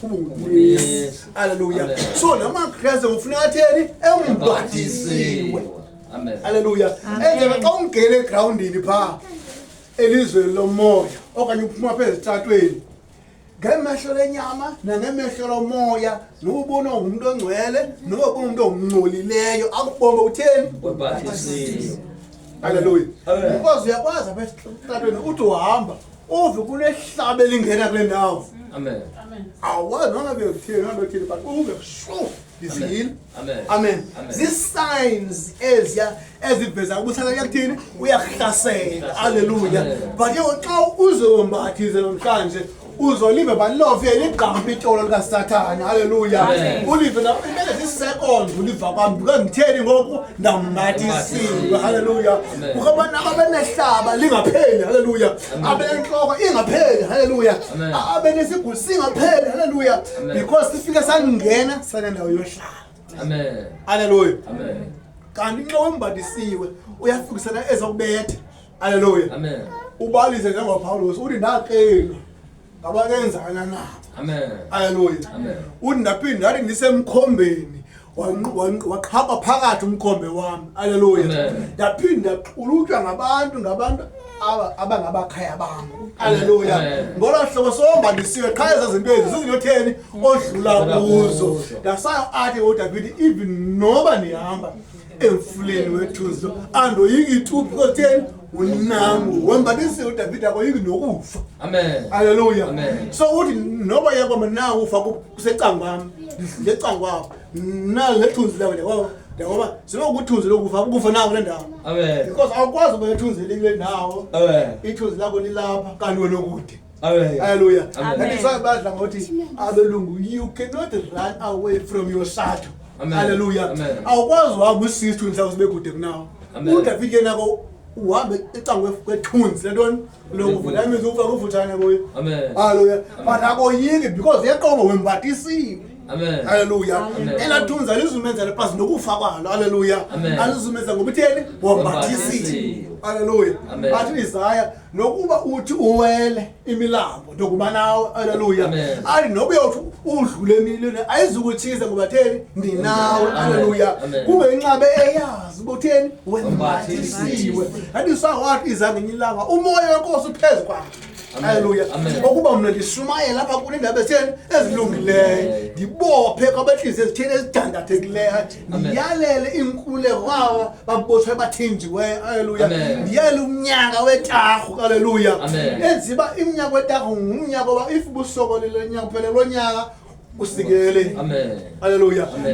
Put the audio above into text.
Ubungumyesi. Haleluya. So namaKristu kufuneka atheni? Embatisiwe. Amen. Haleluya. Enzela xa ungena egrawundini phaa elizweni lomoya okanye uphuma apha ezitratweni ngemehlo lenyama nangemehlo lomoya noba ubona ungumntu ongcwele noba ubona umntu ongcolileyo akubonge utheni? Wembathisiwe. Haleluya. Amen. Because uyakwazi apha esitratweni uthi uhamba uve kunehlaba elingena kule ndawo. Amen. Awazi noma bekutheni noma bekutheni, but uve shu ndiziyile. Amen. Amen. Amen. Zii-signs eziya eziveza ubuthaka kuyakuthini? Uyakuhlasela. Haleluya. Amen. But ke xa uzombathise namhlanje uzolive balove ligqampa itolo likaSathane. Haleluya. Amen. Ulive na imele zii-seconds uliva kwam because nditheni ngoku? Ndambathisiwe. Haleluya. Amen. Kukho abantu ababenehlaba lingapheli. Haleluya. Amen. Abenentloko ingapheli. Haleluya. Amen. Abenesigulo singapheli. Haleluya. Amen. Because sifike sangena sanendawo yohlala. Amen. Haleluya. Amen. Kanti nxa wembatisiwe uyafikisana ezokubetha. Haleluya. Amen. Ubalise njengoPawulos uthi ndaxelwa ngabakenzana nabo. Amen. Haleluya. Amen. Uthi ndaphinda ndathi ndisemkhombeni waqhaba phakathi umkhombe wami. Haleluya. Amen. Ndaphinda ndaxulutywa ngabantu abangabakhaya bam. Haleluya. Amen. Ngolo hlobo sombatisiwe qha eza zinto ezi zizinto theni odlula Odlula kuzo. kuzo. Ndasayo athi uDavide even noba ndihamba emfuleni wethunzi andoyiki tu because theni unam wembatisiwe uDavide akoyiki nokufa. Amen. Haleluya. Amen. So uthi noba yakwamba nakufa kusecango kwam, ndidlule kwam nalo nethunzi lawo ndiyabona ndiyabona sinokuthunzi lokufa ukufa nawo kule ndawo. Amen. Because awukwazi uba nethunzi elikule ndawo. Amen. Ithunzi lakho lilapha kanti wena ukude. Amen. Haleluya. Amen. That is why badla ngothi abelungu you cannot run away from your shadow. Amen. Haleluya. Amen. Awukwazi uhamba usisi ithunzi lakho sibe kude kunawo. Amen. uDavid ke nako uhambe ecangwe kwethunzi lentoni lokufa. That means ufa kufutshane kuye. Amen. Haleluya. But akoyiki because uyaqonga wembatisiwe. Amen. Haleluya. Amen. Elaa thunzi alizumenzela pasi nokufa kwalo. Haleluya. Amen. Alizumenza ngoba utheni? Wambathisiwe. Wambathisiwe. Haleluya. Amen. Athi Isaya nokuba uthi uwele imilambo ndokuba nawe. Haleluya. Amen. Athi noba uyawuthi udlule emilweni ayizukutshisa ngoba theni? Ndinawe. Amen. Haleluya. Amen. Kungenxa eyazi uba utheni? Wembathisiwe. Athi Isaya wathi iza ngenye ilanga umoya wenkosi uphezu kwakhe. Amen. Haleluya. Amen. Okuba mna ndishumayela apha kule ndaba ezitheni ezilungileyo, ndibophe kwabentliziyo ezitheni ezidandathekileyo, Amen. ndiyalele inkululeko kwaba babotshwe bathinjiweyo. Haleluya. Amen. Ndiyalele umnyaka wetarhu. Haleluya. Amen. Enziba iminyaka wetarhu ngumnyaka oba if ubusokolile unyaka uphele lo nyaka usikelele. Amen. Haleluya. Amen.